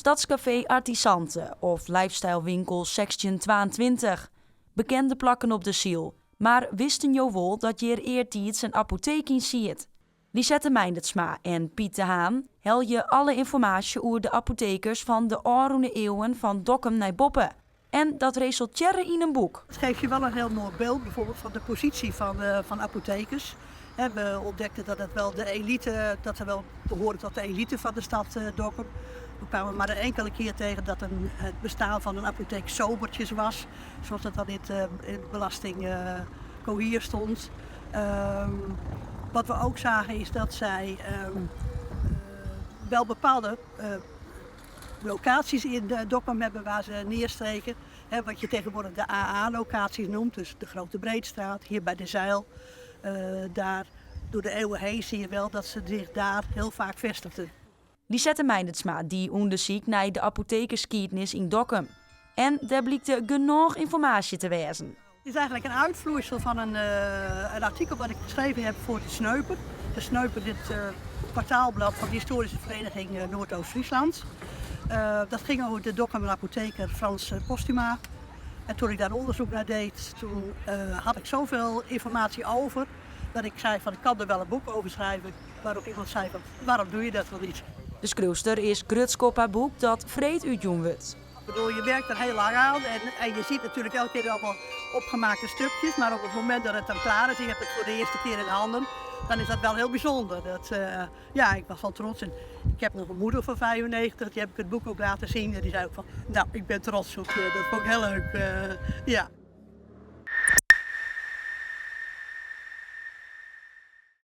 Stadskafee Artisante of lifestylewinkel 1622. Bekende plakken op de Syl. Mar wisten jo wol dat hjir eartiids in apoteek yn siet? Lisette Meindertsma en Piet de Haan helje alle ynformaasje oer de apotekers fan de ôfrûne iuwen fan Dokkum nei boppe. En dat resultearre yn in boek. Het geeft je wel een heel mooi beeld bijvoorbeeld van de positie van apothekers. We ontdekten dat het wel de elite, dat ze wel behoren tot de elite van de stad Dokkum. We kwamen maar een enkele keer tegen dat het bestaan van een apotheek sobertjes was. Zoals dat dan in het belastingkohier stond. Wat we ook zagen is dat zij wel bepaalde locaties in Dokkum hebben waar ze neerstreken. Wat je tegenwoordig de AA-locaties noemt, dus de Grote Breedstraat, hier bij de Zijl. Daar door de eeuwen heen zie je wel dat ze zich daar heel vaak vestigden. Lisette Meindertsma die ûndersyk nei de apotekersskiednis yn Dokkum. En dêr blykte genôch ynformaasje te wêzen. Het is eigenlijk een uitvloeisel van een artikel wat ik geschreven heb voor de Sneuper. De Sneuper, dit kwartaalblad van de historische vereniging Noordoost-Friesland. Dat ging over de Dokkumer apotheker Frans Postuma. En toen ik daar onderzoek naar deed, toen had ik zoveel informatie over dat ik zei van ik kan er wel een boek over schrijven. Waarop iemand zei van waarom doe je dat wel niet? De skriuwster is grutsk op har boek dat freed útjûn wurdt. Ik bedoel, je werkt er heel lang aan en je ziet natuurlijk elke keer allemaal opgemaakte stukjes. Maar op het moment dat het dan klaar is en je hebt het voor de eerste keer in handen, dan is dat wel heel bijzonder. Ik was wel trots. En ik heb nog een moeder van 95, die heb ik het boek ook laten zien. En die zei ook van, nou, ik ben trots op je. Dat vond ik heel leuk. Ja.